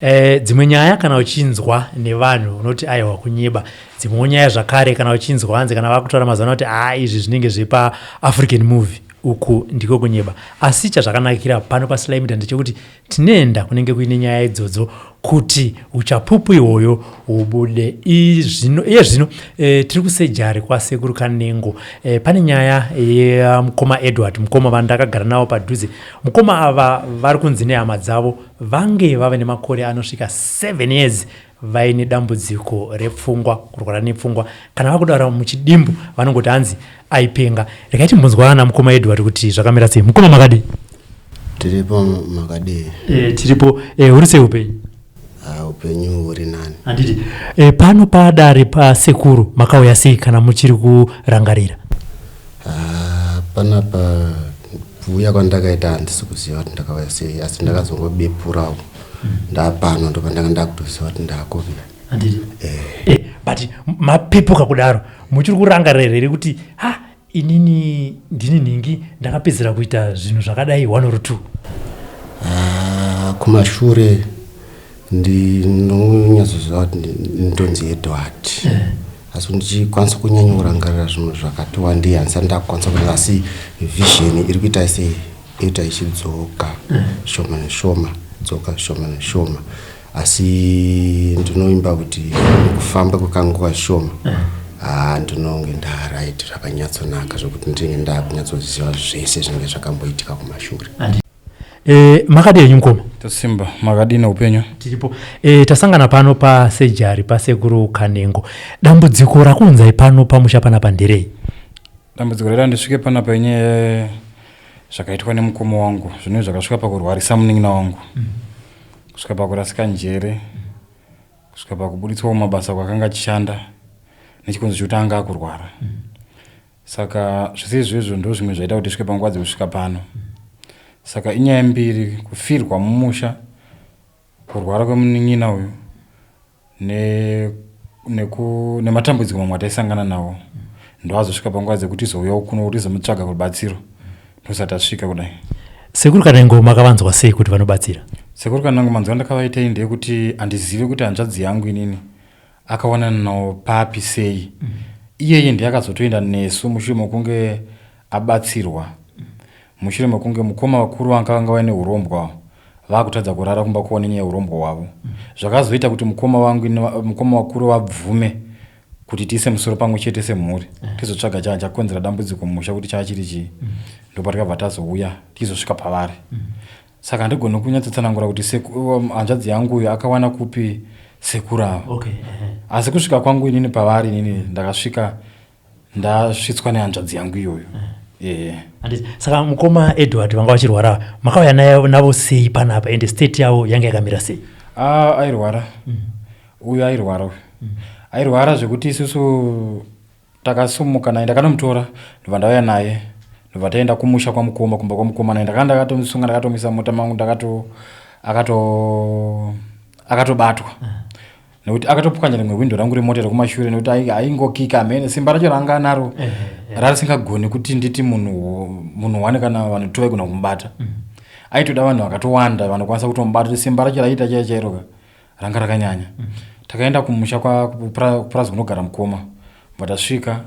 E, dzimwe nyaya kana uchinzwa nevanhu unoti aiwa kunyeba. Dzimwewo nyaya zvakare kana uchinzwa hanzi kana vakutaura mazuva kuti haa izvi zvinenge zvepaAfrican movie uku ndiko kunyeba. Asi chazvakanakira pano paSly Media ndechekuti tinoenda kunenge kuine nyaya idzodzo kuti uchapupu ihwoyo hubude. Iye zvino e, tiri kusejari kwaSekuru Kanengo. E, pane nyaya yemukoma Edward, mukoma vandakagara navo padhuze. Mukoma ava vari kunzi nehama dzavo Vange vave nemakore anosvika 7 years vaine dambudziko repfungwa, kurwara nepfungwa. Kana vakudara muchidimbu vanongoti hanzi aipenga. Regai timbonzwa namukoma Edward kuti zvakamira sei. Mukoma makadii? Tiripo, makadii? E, tiripo. E, huri sei upenyu? Ah, upenyu huri nani. Handiti. E, pano padare pasekuru makauya sei kana muchiri kurangarira? Ah, panapa kuuya kwandakaita handisi kuziva kuti ndakauya sei asi ndakazongobepurawo ndapano ndopandanga ndakutoziva kuti ndakupi. Handiti. Eh. Eh, but mapepuka kudaro muchiri kurangarira here kuti ha inini ndini nhingi ndakapedzera kuita zvinhu zvakadai one or two? Ah, kumashure ndinonyatsoziva kuti ndonzi Edward eh. Asi ndichikwanisa kunyanya kurangarira zvinhu zvakati wandei handisati ndakukwanisa kuti asi vision iri kuita sei inoita ichidzoka eh. shoma neshoma dzoka shoma neshoma asi ndinoimba kuti nekufamba kwekanguva shoma eh. haa ndinonge ndaraiti zvakanyatsonaka zvekuti ndinenge ndakunyatsoziva zvese zvinenge zvakamboitika kumashure. E, makadii henyu mukoma? Tosimba, makadii neupenyu? Tiripo. E, tasangana pano pasejari pasekuru Kanengo. Dambudziko rakuunzai pano pamusha panapa nderei? Dambudziko rera ndisvike panapa inyaya zvakaitwa nemukoma wangu zvinove zvakasvika pakurwarisa munin'ina wangu kusvika pakurasika njere kusvika pakubuditswa mumabasa kwakanga achishanda nechikonzo chekuti anga akurwara Saka zvese izvozvo ndozvimwe zvaita kuti tisvike panguva dzekusvika pano. Saka inyaya mbiri, kufirwa mumusha, kurwara kwemunin'ina uyu ne, neku, nematambudziko mamwe ataisangana nawo ndoazosvika panguva dzekuti tizouyawo kuno kuti tizomutsvaga rubatsiro ndosati tasvika kudai. Sekuru Kanengo makavanzwa sei kuti vanobatsira? Sekuru Kanengo manzwa ndakavaitei ndeyekuti handizive kuti hanzvadzi yangu inini Akawanana nawo papi sei? Iyeye ndiye akazotoenda nesu mushure mekunge abatsirwa. Mushure mekunge mukoma vakuru vanga vanga vaine hurombwa vakutadza kurara kumba kwavo nenyaya yehurombwa hwavo. Zvakazoita kuti mukoma vangu mukoma vakuru vabvume kuti tiise musoro pamwe chete semhuri tizotsvaga chaa chakonzera dambudziko mumusha kuti chaa chiri chii. Ndopatakabva tazouya tichizosvika pavari. Saka handigoni kunyatsotsanangura kuti um, hanzvadzi yangu uyu akawana kupi sekuru ava. Okay. Asi kusvika kwangu inini pavari inini ndakasvika ndasvitswa nehanzvadzi yangu iyoyo. Yeah. Saka mukoma Edward vanga vachirwara makauya navo sei panapa ende state yavo yanga yakamira sei? Ah, airwara. Uyu airwara uyu. Airwara zvekuti isusu Takasumuka naye ndakanomutora ndobva ndauya naye ndobva taenda kumusha kwamukoma kumba kwamukoma naye ndakanga ndakatomusunga ndakatomuisa mumota mangu ndakato akato akatobatwa nekuti akatopwanya rimwe hwindo rangu remota rekumashure nekuti aingokika hamene simba racho raanga anaro eh, eh. rarisingagoni kuti nditi munhu munhu one kana vanhu two vaigona kumubata mm. aitoda vanhu vakatowanda vanokwanisa kutomubata kuti simba racho raiita chaiyo chairoka ranga rakanyanya mm. Takaenda kumusha kwapurazi kunogara mukoma bva tasvika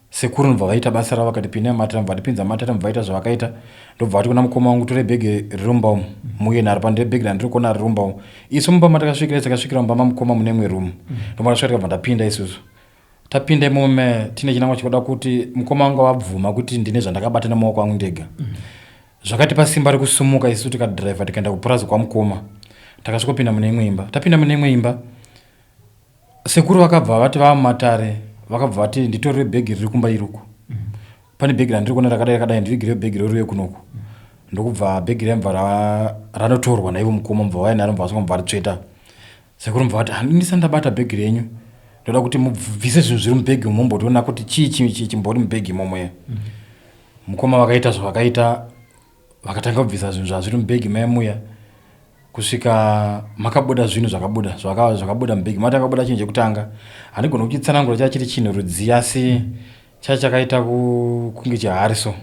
sekuru ndobva vaita basa ravo vakati pinda matara ndobva tipinza matara ndobva vaita zvavakaita ndobva vati kuna mukoma wangu tore bhegi riri mumba umu muuye naro pandire bhegi randiri kuona riri mumba umu isu mumba matakasvikira takasvikira mumba mamukoma mune imwe rumu mm. ndobva tasvika tikabva ndapinda isusu tapinda imomo me tine chinangwa chekuda kuti mukoma wangu vabvuma kuti ndine zvandakabata nemaoko angu ndega mm. Zvakatipa simba rekusumuka isu tikadriver tikaenda kupurazi kwamukoma. Takasvikopinda mune imwe imba. Tapinda mune imwe imba sekuru vakabva vati vava mumatare vakabva vati nditorere bhegi riri kumba iruku. Pane bhegi randiri kuona rakadai rakadai ndivigire bhegi roriuye kunoku. Ndokubva bhegi riya ranotorwa naivo mukoma mubva vauya naro mubva vasvika mubva varitsveta. Sekuru mubva vati handini ndisati ndabata bhegi renyu ndoda kuti mubvise zvinhu zviri mubhegi umo mumbotiona kuti chii chii chimbori mubhegi imomo. Mukoma vakaita zvavakaita vakatanga kubvisa zvinhu zvazviri mubhegi maya muya kusvika makabuda zvinhu zvakabuda zvakabuda mubhegi matanga kubuda chinhu chekutanga handigona kuchitsanangura chaa chiri chinhu rudzii asi chaa chakaita kunge chihari so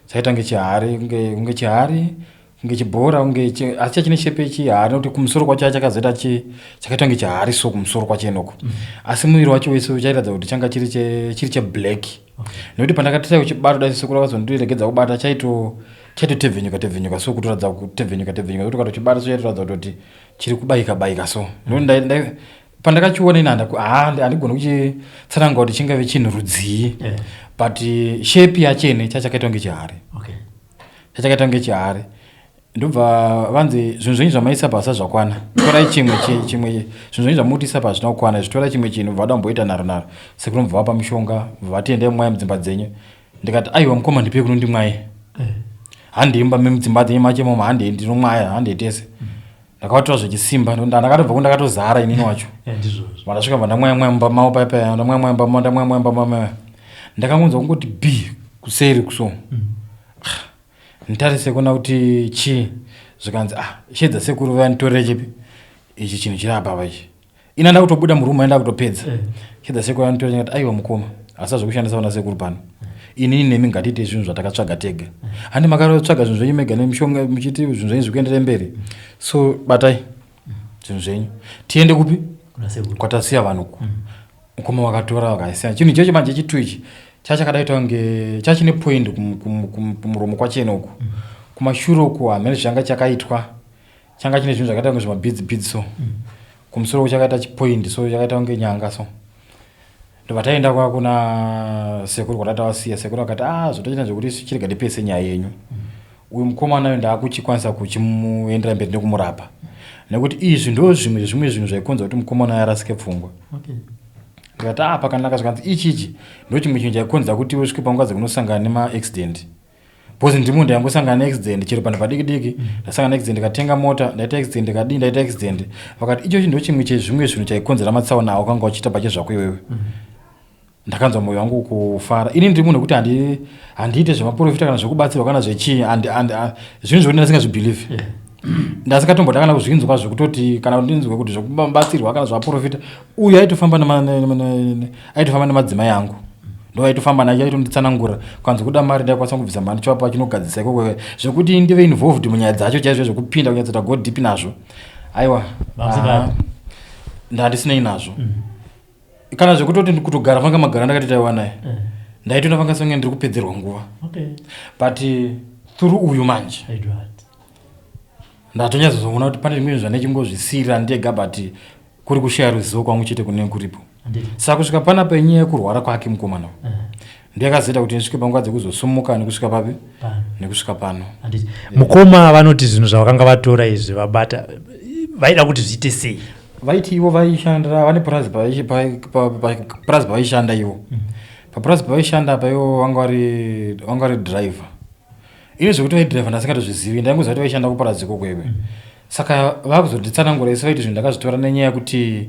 chaita kunge chihari kunge chihari. Kunge chibhora kunge asi chachine shepe chihari nekuti kumusoro kwacho chakazoita chakaita kunge chihari so kumusoro kwacho enoko. Asi muviri wacho wese chairatidza kuti changa chiri chiri cheblack. Nekuti pandakatira kuchibata dai sekuru vakazondiregedza kubata chaito chaitotevhenyuka tevhenyuka so kutoratidza kutevhenyuka tevhenyuka kuti ukatochibata so chaitoratidza kutoti chiri kubayika bayika so. Nekuti pandakachiona ini handigoni kuchitsanangura kuti chingave chinhu rudzii. But shape yachene chachakaita kunge chihari. Chachakaita kunge chihari. Ndobva vanzi zvinhu zvenyu zvamaisa pasi zvakwana. Torai chimwe chimwe zvinhu zvenyu zvamutiisa pasi zvina kukwana izvi. Torai chimwe chinhu bva vada kumboita nharo nharo. Sekuru mubva vapa mishonga, bva vati endai mumwaye mudzimba dzenyu. Ndikati aiwa mukoma ndipei kuno ndimwaye. Handei mumba memudzimba dzenyu macho imomo handei ndinomwaya handei tese. Ndakavatora zvechisimba ndokuti ndakatobva ku ndakatozara inini wacho. Ndizvozvo. Vandasvika bva ndamwaya mwaya mumba mavo paya paya ndamwaya mwaya mumba mavo ndamwaya mwaya mumba mavo. Ndakangonzwa kungoti b kuseri kuso. Nditarise kuona kuti chii zvikanzi ah shedza sekuru vanditorere chipi ichi chinhu chiri apa apa ichi. Ina ndakutobuda muroom aenda kutopedza. Shedza sekuru vanditorere ndikati aiwa mukoma asi zvekushandisa vana sekuru pano. Inini nemi ngatiite zvinhu zvatakatsvaga tega. Handi makatsvaga zvinhu zvenyu mega nemishonga muchiti zvinhu zvenyu zvikuenderere mberi. So batai zvinhu zvenyu. Tiende kupi? Kwatasiya vanhu uku. Mukoma vakatora vakaisiya. Chinhu ichocho manje chitu ichi chachakadaita kunge chachine point kumuromo kwachena uku. Kumashure uku hameno zvanga chakaitwa. Changa chine zvinhu zvakaita kunge zvimabhidzi bhidzi so. Kumusoro uku chakaita chipoint so chakaita kunge nyanga so. Ndobva taenda kwa kuna sekuru kwatata vasiya. Sekuru akati ah zvotoita zvekuti chirega ndipese nyaya yenyu. Uyu mukomana uyu ndaakuchikwanisa kuchimuendera mberi nekumurapa. Nekuti izvi ndo zvimwe zvimwe zvinhu zvaikonza kuti mukomana uyu arasike pfungwa. Ndikati ah pakanaka zvikanzi ichi ichi ndo chimwe chinhu chaikonza kuti usvike panguva dzekunosangana nemaaccident. Because ndimo ndaingosangana neaccident chero panhu padiki diki ndasangana neaccident ndikatenga mota ndaita accident ndikadii ndaita accident. Vakati ichochi ndo chimwe chezvimwe zvinhu chaikonzera matsaona awakanga uchiita pachezvako iwewe. Ndakanzwa mwoyo wangu kufara. Ini ndiri munhu wekuti handiite zvemaprofita kana zvekubatsirwa kana zvechii zvinhu zvekuti ndasingazvibelieve. Ndasikatomboda kana kuzvinzwa zvekutoti kana ndinzwe kuti zvekubatsirwa kana zvaprofita. Uyu aitofamba aitofamba nemadzimai angu. Ndo aitofamba naye aitonditsanangura. Kanzi kuda mari ndaikwanisa kubvisa mari ndichivapa chinogadzisa ikoko. Zvekuti ndive involved munyaya dzacho chaizvo zvekupinda kunyatsoita go deep nazvo. Aiwa. Ndandisinei nazvo. Kana zvekutoti kutogara vanga magara ndakati taiwa naye. Ndaitoona vanga senge ndiri kupedzerwa nguva. But through uyu manje. Ndatonyatsozoona kuti pane zvimwe zvandaichingozvisiyira ndega but kuri kushaya ruzivo kwangu chete kunenge kuripo. Saka kusvika panapa inyaya yekurwara kwake mukomana uyu. Ndiyakazoita kuti ndisvike panguva dzekuzosumuka nekusvika papi? Nekusvika pano. Mukoma vanoti zvinhu zvavakanga vatora izvi vabata vaida kuti zviite sei? Vaiti ivo vaishandira vane purazi purazi pavaishanda ivo. Papurazi pavaishanda apa ivo vanga vari driver. Ini zvekuti vaidriver ndasingatozvizivi ndaingoziva kuti vaishanda kupurazi ikoko iwe. Saka vakuzonditsanangura isu vaiti zvinhu ndakazvitora nenyaya yekuti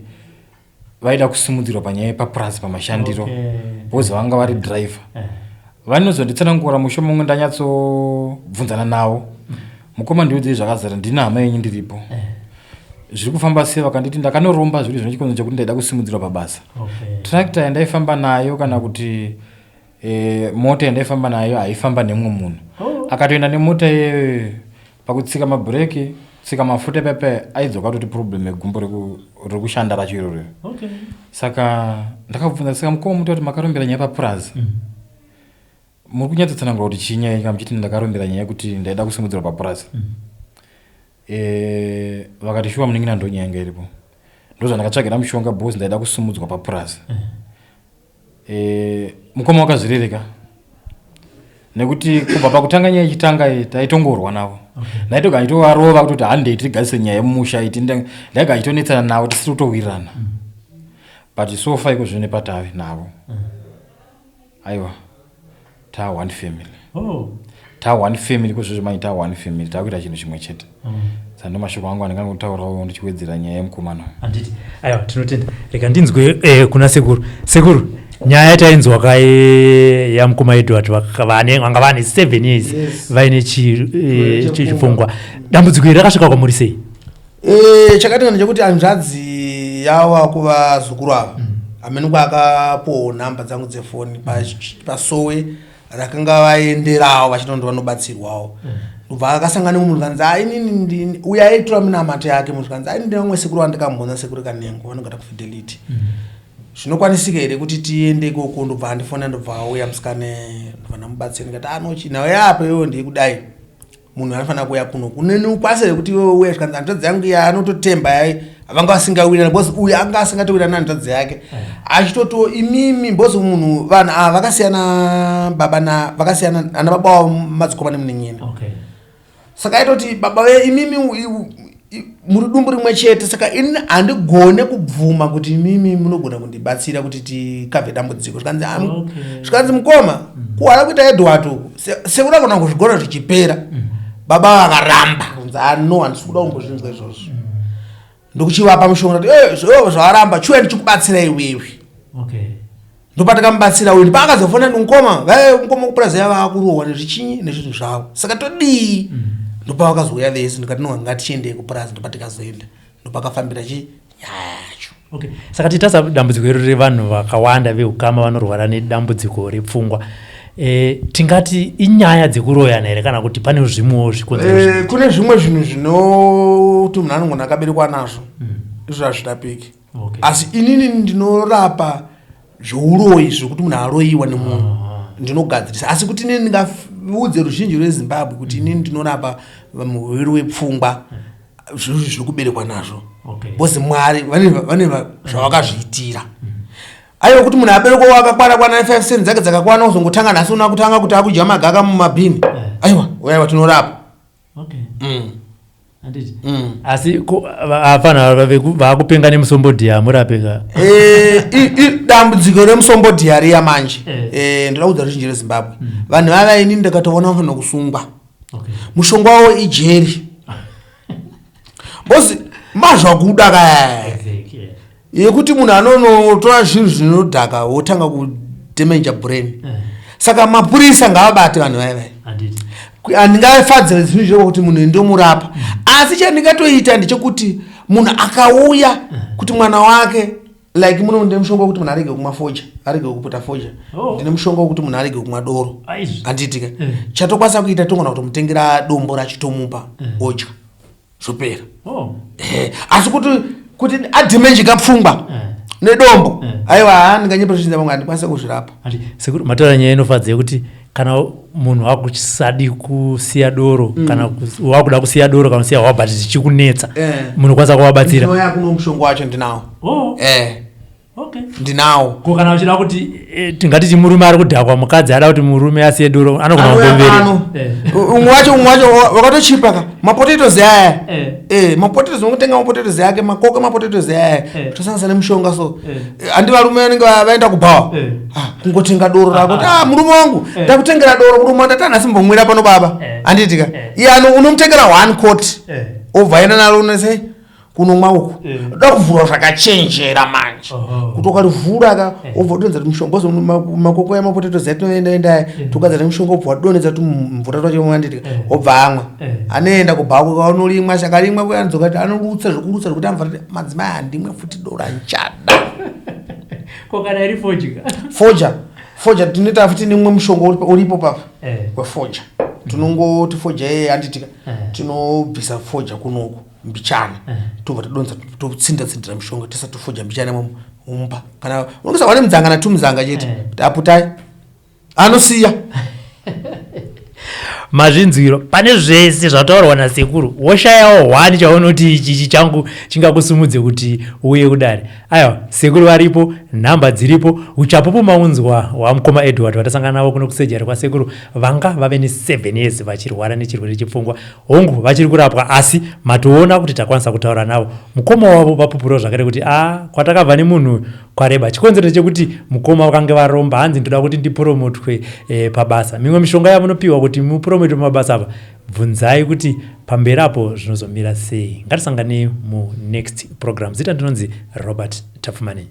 vaida kusimudzirwa panyaya yepapurazi pamashandiro. Because vanga vari driver. Vanozonditsanangura mushe mumwe ndanyatsobvunzana navo. Mukoma ndiudzei zvakazara ndini hama yenyu ndiripo. Zviri kufamba sei vakanditi ndakanoromba zviri zvine chikonzero chekuti ndaida kusimudzirwa pabasa. Tractor yandaifamba nayo kana kuti mota yandaifamba nayo haifamba nemumwe munhu. Akatoenda nemota iyoyo pakutsika mabhureki, tsika mafuta pepe aidzoka kutoti problem yegumbo rekushanda racho iroro. Saka ndakabvunza saka mukoma muti kuti makarombera nyaya papurazi. Muri kunyatsotsanangura kuti chii nyaya kana muchiti ndakarombera nyaya yekuti ndaida kusimudzirwa papurazi. Vakati shuwa munin'ina ndo nyaya yanga iripo. Ndozvandakatsvagira mushonga because ndaida kusimudzwa papurazi. Mukoma wakazvirereka nekuti kubva pakutanga nyaya ichitanga iyi taitongorwa navo. Ndaitoga achitovarova kutoti handei tigadzise nyaya yemumusha iyi, ndaiga achitonetsana navo tisiri kutowirirana. But so far iko zvino nepatave navo. Aiwa ta one family. Ta one family kozvozvo manje ta one family takuita chinhu chimwe chete. Saka ndo mashoko angu andingangotaurawo ndichiwedzera nyaya yemukomana. Handiti. Aiwa tinotenda. Rega ndinzwe kuna sekuru. Sekuru, nyaya tainzwa ka yamukoma Edward vanga vane 7 years vaine chipfungwa. Dambudziko iri rakasvika kwamuri sei? Chakatinga ndechekuti hanzvadzi yava kuvazukuru ava hameno kwaakapuwawo nhamba dzangu dzefoni pasowe rakanga vaenderawo vachitondo vanobatsirwawo. Ndobva akasangana nemunhu kanzi "Ah, inini ndini." Uyo aitora minamato yake munhu kanzi, "Ai, ndine vamwe sekuru vandikamboona, sekuru Kanengo vanogara kuFidelity. Zvinokwanisika here kuti tiende ikoko?" Ndobva andifona, ndobva auya musikane, ndobva ndamubatsira. Ndikati, "Anochi nawe apa iwewe ndikudai, munhu anofanira kuuya kuno kunenukwanisa here kuti iwewe uya?" Zvikanzi, "Hanzvadzi yangu iya anototemba yai." Vanga vasingawirana because uyu anga asingatowirana nehanzvadzi yake, achitotiwo imimi, because munhu vanhu ava vakasiyana baba na vakasiyana ana baba wavo, madzikoma nemunin'ina. Saka aitoti, "Baba ve imimi muri dumbu rimwe chete, saka ini handigone kubvuma kuti imimi munogona kundibatsira kuti tikabve dambudziko." Zvikanzi, "Ah, Zvikanzi, "Mukoma, kuhwara kuita Edward uku sekunagona kuzvigona zvichipera." Baba vakaramba kunzi, "Ano, handisi kuda kumbozvinzwa izvozvo." Ndokuchivapa mushonga kuti, "Eh, zvawaramba, chiuya ndichikubatsira iwewe." Ndopatakamubatsira uyu. Paakazofona, "Mukoma, vae mukoma kupurazi yava akurohwa nezvichinyi nezvinhu zvavo, saka todii?" Ndopavakazouya vese. Ndikati, "No, ngatichiendei kupurazi." Ndopatikazoenda, ndopakafambira chi nyaya yacho. Okay, saka titarisa dambudziko iro revanhu vakawanda veukama vanorwara nedambudziko repfungwa, tingati inyaya dzekuroyana here, kana kuti pane zvimwewo zvikonzero? Kune zvimwe zvinhu zvinoti munhu anongona akaberekwa nazvo, izvo hazvirapiki. Asi inini ndinorapa zveuroyi, zvekuti munhu aroyiwa nemunhu, ndinogadzirisa. Asi kuti inini ndingaudze ruzhinji rweZimbabwe kuti inini ndinorapa murwere wepfungwa, zvinhu zviri kuberekwa nazvo, because Mwari vane zvavakazviitira. Aiwa, kuti munhu aberekwa akakwana kwana, 5 cents dzake dzakakwana, uzongotanga nhasi una kutanga kuti akudya magaka mumabhini, aiwa, aiwa, tinorapa. Handiti. Asi hapana vakupenga nemusombodhiya murapeka? Dambudziko remusombodhiya riya manje, ndoda kuudza ruzhinji rweZimbabwe, vanhu vava inini ndakatoona vafanira kusungwa. Mushonga wavo ijeri, because mazvakuda kaya yekuti munhu anonotora zvinhu zvinodhaka wotanga kudamage brain. Saka mapurisa ngavabate vanhu vaya vaya. Handingafadze zvinhu zveko kuti munhu ndomurapa, asi chandingatoita ndechekuti munhu akauya kuti mwana wake, like muno ndine mushonga wekuti munhu arege kumwa foja, arege kuputa foja. Ndine mushonga wekuti munhu arege kumwa doro. Handiitika. Chatokwanisa kuita, togona kutomutengera dombo racho, tomupa, odya, zvopera. Asi kuti adamage kapfungwa nedombo, aiwa, haa, ndinganyepa zvichinza vamwe, handikwanisa kuzvirapa. Sekuru, mataura nyaya inofadza yekuti kana munhu wakusadi kusiya doro, kana wakuda kusiya doro kana kusiya hwabva, zvichikunetsa, munokwanisa kuvabatsira? Ndinouya kuno, mushonga wacho ndinawo. Ndinawo. Ko kana uchida kuti tingati chimurume ari kudhakwa, mukadzi ada kuti murume asiye doro, anogona Anouya kungoveri? pano. Umwe wacho wakatochipa ka mapotatoes aya. Mapotatoes, unotenga mapotatoes ake, makoka mapotatoes aya, tosanganisa nemushonga so. Handi varume vanenge vaenda kubhawa? Ah, kungotenga doro rako kuti, "Ah, murume wangu, ndakutengera doro, murume wangu, ndati hanasi mbomwira pano baba." Handiitika. Iye unomutengera one quart, obva aenda naro unosei kunomwa uku. Da kuvhurwa zvakachenjera manje, kuti ukarivhura ka, wobva udonhedza tumushonga, ozo makoko emapotatoes atinoendaenda aya, togadzira nemushonga, wobva wadonhedza tumvura twacho, handitika, wobva amwa. Anoenda kubhawa, anorimwa, chakarimwa kuyanzoka kuti anorutsa zvekurutsa zvekuti amva kuti, "Madzimai, handimwe futi doro, handichada." Ko kana iri fodya? Foja tinoita futi nemumwe mushonga uripo papa wefoja. Tinongoti foja iye, handitika, tinobvisa foja kunoku mbichana, tobva tadonza, totsinda tsindira mushonga, tisati foja mbichana imomo, umupa. Kana unongisa wane mudzanga na tumuzanga chete, kuti aputai, anosiya. Mazvinzwiro pane zvese zvataurwa nasekuru, woshayawo hwani chaunoti ichi changu chingakusumudze kuti uye kudare? Aiwa, sekuru varipo, nhamba dziripo, uchapupu maunzwa hwamukoma Edward vatasangana navo kuno kusejari kwasekuru, vanga vave ne7 years vachirwara nechirwere chepfungwa. Hongu, vachiri kurapwa, asi matoona kuti takwanisa kutaura navo. Mukoma wavo vapupurawo zvakare kuti a kwatakabva nemunhu kwareba. Chikonzero chekuti mukoma vakange varomba, hanzi, "Ndoda kuti ndipromotwe pabasa." Mimwe mishonga yamunopiwa kuti mupromotwe pamabasa apa, bvunzai kuti pamberi apo zvinozomira sei. Ngatisanganei munext program. Zita ndinonzi Robert Tapfumani.